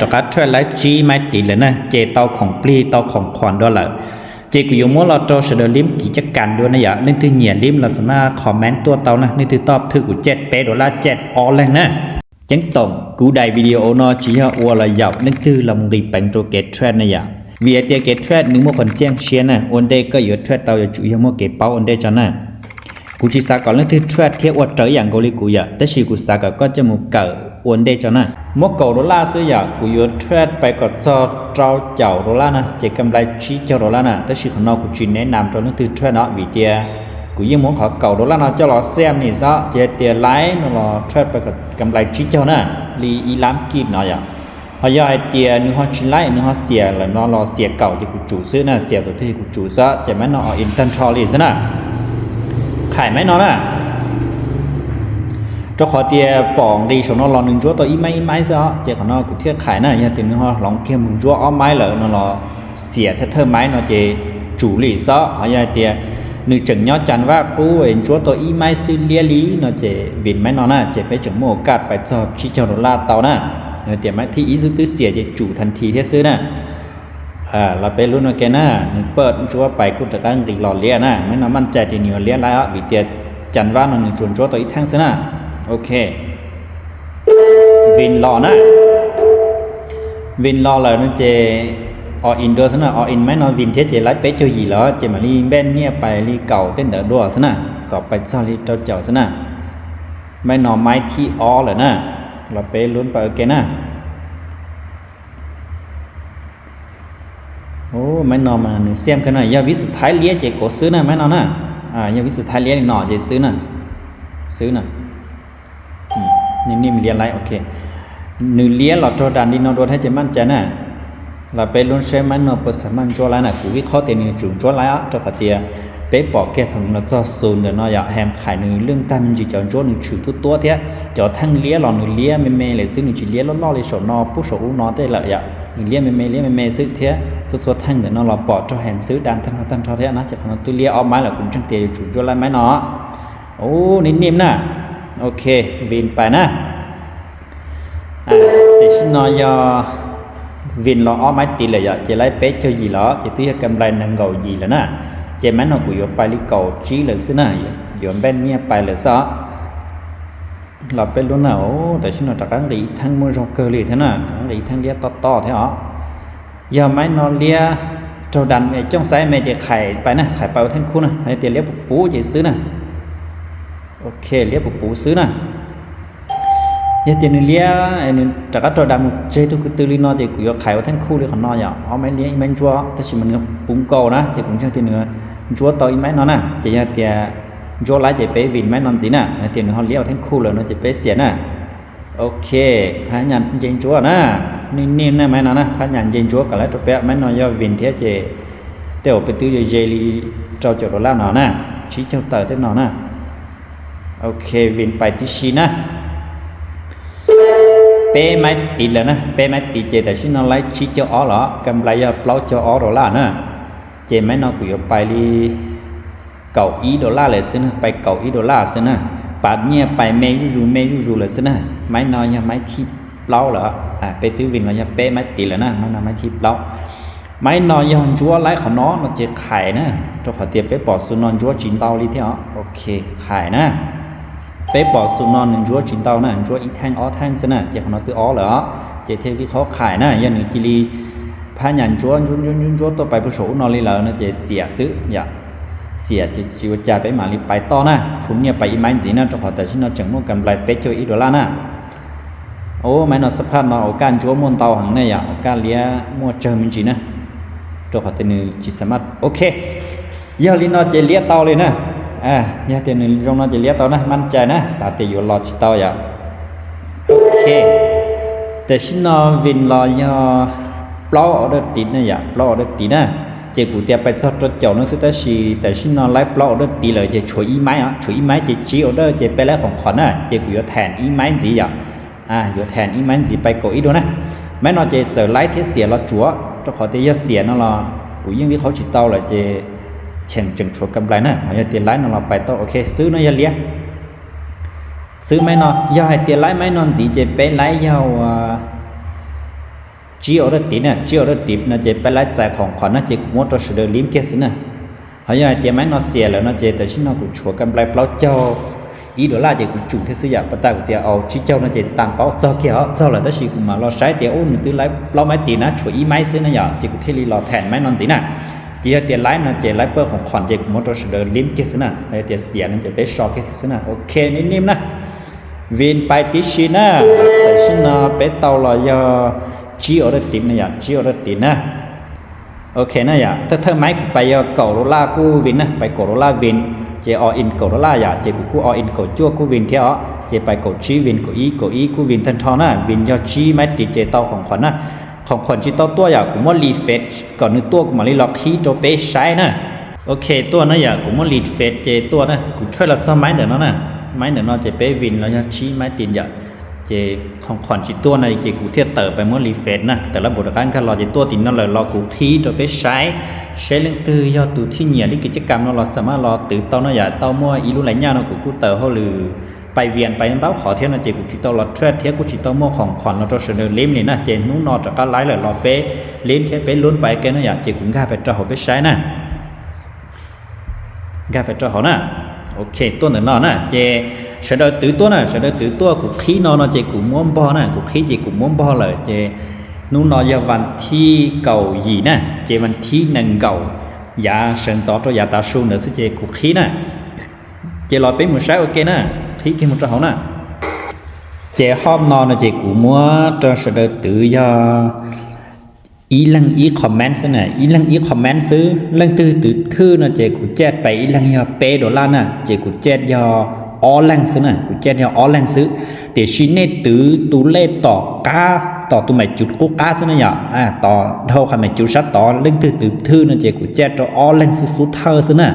Rov qab trade laib tsib maiv tiv lawm na, ces tau khoom plig tau khoom qhuas dua lawm. Ces kuv yuav muab los rau sawv daws lib kiv caj kas dua ne yom. Leej twg nyiam lib los xam maj comment tuaj tau na, leej twg toj thwj kuv caj peb dollar caj ob leeg na. Ceeb toom kuv daim video no tsis yog ua los yaum leej twg los mus nqis peev rau kev trade ne yom, vim hais tias kev trade nws muaj qhov ntxiaj siab na, ua ntej koj yuav trade tau yuav tsum yog muaj kev paub ua ntej tso na. Kuv tsis xav kom leej twg trade thiab ua rawv yam nkaus li kuv yom, tab sis kuv xav kom koj coj mus kawm ua ntej tso na. Muab kaum dollar xwb yom, kuv yuav trade pais kom txog rau caum dollar na, ces kam nplai tsib caug dollar na, tab sis qhov no kuv tsis nes nam rau leej twg trade no vim tias kuv yeej muab qhov kaum dollar no coj los xiam ni xwb, ces hais tias laib no los trade pais kom kam nplai tsib caug na, li ib lab kij no yom. Ho yog hais tias nws ho tsis laib, nws ho xiam lawm no los xiam kaum ces kuv tsum xwb na, xiam tau twg kuv tsum xwb, ces maiv no all in tag nrho li xwb na. Qhais maiv no na, rau qhov tias pom nqis saum no los nws ntsuab tau ib maiv ib maiv xwb os, ces qhov no kuv thiaj qhais na. Yog tias nws ho hloov kiag mus ntsuab ob maiv lawm no los xiam thawj thawj maiv no ces tsum li xwb. Ho yog hais tias nws tseem nyob cas vaj qub ntsuab tau ib maiv xwb liab li no ces vim maiv no na ces peb tseem muaj ua kaj pais txog tsib caug dollar tau na. Yog tias maiv thib ib xwb twb xiam ces tsum than thi thiab xwb na. Los peb lub no ke na, nws paj ntsuab pais kuj rov qab nqis los liab na, maiv no maj cai tias nws yuav liab laib os vim tias cas vaj no nws tsuas ntsuab tau ib theej xwb na. Ok, vim los na, vim los lawm no ces all in dua xwb na, all in maiv no vim thiab ces laib peb caug yim lawm ces mam li npaj nyiaj pais li kaum tej ntawd dua xwb na, kom pais txog li rau caum xwb na. Maiv no maiv thib ob lawm na, los peb lub pais ua ke na. Maiv no mas nws xiam kawg na, yog vib xu thaib liab ces kuv xwb na maiv no na. Yog vib xu thaib liab li no ces xwb na, xwb na. Nim liab laib, ok. Nws liab los raug das li no dua thiab ces maj cai na. Los peb lub saib maiv no puas xam maj ntsuab laib na, kuv vib qhob tias nws yuav tsum ntsuab laib os, rau qhov tias peb pom kiag thaum nws los txog xu ntawm no yom, hem qhais nws lwj tag me ntsis cov ntsuab nws tshwm tuab tuab thiab cov theej liab los nws liab me me lawm xwb, nws tsis liab loj loj li saum no pub saum ub no tej lawm yom, nws liab me me liab me me xwb thiab txhua txhua theej ntawm no los pom raug hem xwb, das tag nrho tag nrho thiab na, ces qhov no twb liab ob maiv lawm kuv ntseeg tias yuav tsum ntsuab laib maiv no. Ub, nim nim na. Ok, vim pais na. Tiam sis no yog vim los ob maiv tiv lawm yom, ces laib peb caug yim los ces twb yog kam nplai nees nkaum yim lawm na. Ces maiv no kuv yuav pais li kaum tsib lawm xwb na, yuav npaj nyiaj pais lawm xwb os. Los peb lub na, tam sim no rov qab nqis ib theej muaj zog kawg li thiab na, rov qab nqis ib theej liab toj toj thiab os. Yog maiv no liab raug das cooj xaiv me ces qhais pais na, qhais pais ua theej khu na, hais tias liab puv puv ces xwb na. Ok, liab puv puv xwb na. Yog tias nws liab, nws rov qab raug das mus tseg tug ko tw li no ces kuv yuav qhais ua theej khu li qhov no yom, ob maiv liab ib maiv ntsuab, tab sis mas nws puv nkaus na ces kuv ntseeg tias nws ntsuab tau ib maiv no na. Ces yog tias ntsuab laib ces peb vim maiv no ntxiv na, yog tias nws ho liab ua theej khu lawm no ces peb xiam na. Ok, phab nyas nce ntsuab na, nim nim na maiv no na, phab nyas nce ntsuab kom lawv rau peb, maiv no yog vim thiab ces tej zaum peb twb yuav ze li rau caum dollar no na, tsib caug tawm tej no na. Ok, vim pais tib si na. Peb maiv tiv lawm na, peb maiv tiv ces tam sim no laib tsib caug ob los, kam nplai yog plaub caug ob dollar na. Ces maiv no kuv yuav pais li kaum ib dollar lawm xwb na, pais kaum ib dollar xwb na. Pab nyiaj pais me zuj zus me zuj zus lawm xwb na. Maiv no yog maiv thib plaub lawm, peb twb vim los yog peb maiv tiv lawm na, maiv no maiv thib plaub. Maiv no yog ntsuab laib qhov no no ces qhais na, rau qhov tias peb pom xu no ntsuab tsis ntau li thiab os. Ok, qhais na. Peb pom xu no nws ntsuab tsis ntau na, ntsuab ib theej ob theej xwb na, ces qhov no twb ob lawm os, ces thiaj vij qhob qhais na. Yog nws cia li phab nyas ntsuab ntsuab ntsuab ntsuab tuaj pais puag saum ub no li lawm no ces xiam xwb yom. Xiam ces tsis ua cas, peb mam li pais toj na, khu nyiaj pais ib maiv ntxiv na, rau qhov tam sim no tseem muaj kam nplai peb caug ib dollar na. Ub, maiv no xab phaj no ua kaj ntsuab muaj ntau heev ne yom, ua kaj liab muaj tsawg me ntsis na, rau qhov tias nws tsis xam maj. Ok, yog li no ces liab tau li na. Yog tias nws zoo no ces liab tau na, maj cai na, xav tias yuav los tsis tau yom. Ok, tam sim no vim los yog plaub order tiv na yom, plaub order tiv na. Ces kuv tias pais txog rau caum no xwb, tab sis tam sim no laib plaub order tiv lawm ces tshuav ib maiv os, tshuav ib maiv ces tsib order ces peb laib khoom qhov na, ces kuv yuav tham ib maiv ntxiv yom. Yuav tham ib maiv ntxiv pais kaum ib dua na. Maiv no ces txawm laib thiab xiam los tsuav, rau qhov tias yog xiam no los kuv yeej vij qhob tsis tau lawm ces cheem tseem tshuav kam nplai na, ho yog tias laib no los pais tau. Ok, xwb no yog liab. Xwb maiv no, yog hais tias laib maiv no ntxiv ces peb laib yog ua tsib order tiv na, tsib order tiv no ces peb laib txais khoom qhuam na ces kuv muab rau sawv daws lim kiag xwb na. Ho yog hais tias maiv no xiam lawm no ces tam sim no kuv tshuav kam nplai plaub caug ib dollar ces kuv tsum thiab xwb yom. Pas tas kuv tias au tsib caug no ces tas paub txog kiag os, txog lawm tab sis kuv mam los saib tias ub nws twb laib plaub maiv tiv na tshuav ib maiv xwb na yom, ces kuv thiaj li los tham maiv no ntxiv na. Ces yog tias laib no ces laib pawj khoom qhuam ces kuv muab rau sawv daws lim kiag xwb na, ho yog tias xiam no ces peb so kiag thiab xwb na. Ok, nim nim na, vin pais tib si na. Tam sim no peb tau los yog tsib order tiv na yom, tsib order tiv na. Ok na yom, thawj thawj maiv kuv pais yog kaum dollar kuj vin na, pais kaum dollar vin, ces all in kaum dollar yom, ces kuv kuj all in kaum cuaj kuj vin thiab os, ces pais kaum tsib vin, kaum ib, kaum ib kuj vin tag nrho na, vin yog tsib maiv tiv ces tau khoom qhuam na. Khoom qhuam tsis tau tuaj yom, kuv muab refresh kom nws tuaj kuv mam li los qhib rau peb saib na. Ok, tuaj na yom, kuv muab refresh ces tuaj na, kuv thaij los txog maiv ntawm no na, maiv ntawm no ces peb vin los yog tsib maiv tiv yom, ces khoom qhuam tsis tuaj na ces kuv thiaj tawm pais muab refresh na, tawm lab npus rov qab nkag los ces tuaj tim no lawm los kuv qhib rau peb saib, saib leej twg yog tus thiaj nyiam li kev caj kam no los xam maj los twv tau no yom, tau muaj ib lub lais nyaj no kuv kuj tawm hauj lwm pais vias pais ntau qhov thiab no ces kuv tsis tau los trade thiab kuj tsis tau muaj khoom qhuam los rau sawv daws lim li na, ces hnub no rov qab laib lawm los peb lim thiab peb lub pais ke no yom, ces kuv nkag pais rau hauv peb saib na. Nkag pais rau hauv na. Ok, tuaj ntawm no na ces sawv daws twv tuaj na, sawv daws twv tuaj, kuv qhib no no ces kuv muab npog na, kuv qhib ces kuv muab npog lawm ces hnub no yog vas thib kaum yim na, ces vas thib nees nkaum yav sawv ntxov rau yav tav su ntawd xwb ces kuv qhib na. Ces los peb mus saib ua ke na, qhib kiag mus rau hauv na. Ces hom no no ces kuv muab rau sawv daws twv yog ib leeg ib comment xwb na, ib leeg ib comment xwb. Leej twg twv thwj no ces kuv caj pais ib leeg yog peb dollar na, ces kuv caj yog ob leeg xwb na, kuv caj yog ob leeg xwb. Tiam sis nej twv tus lej tom qab, tom tus maim cuv qub qab xwb na yom, tom dhau qhov maim cuv sab tod, leej twg twv thwj no ces kuv caj rau ob leeg xwb xub thawj xwb na.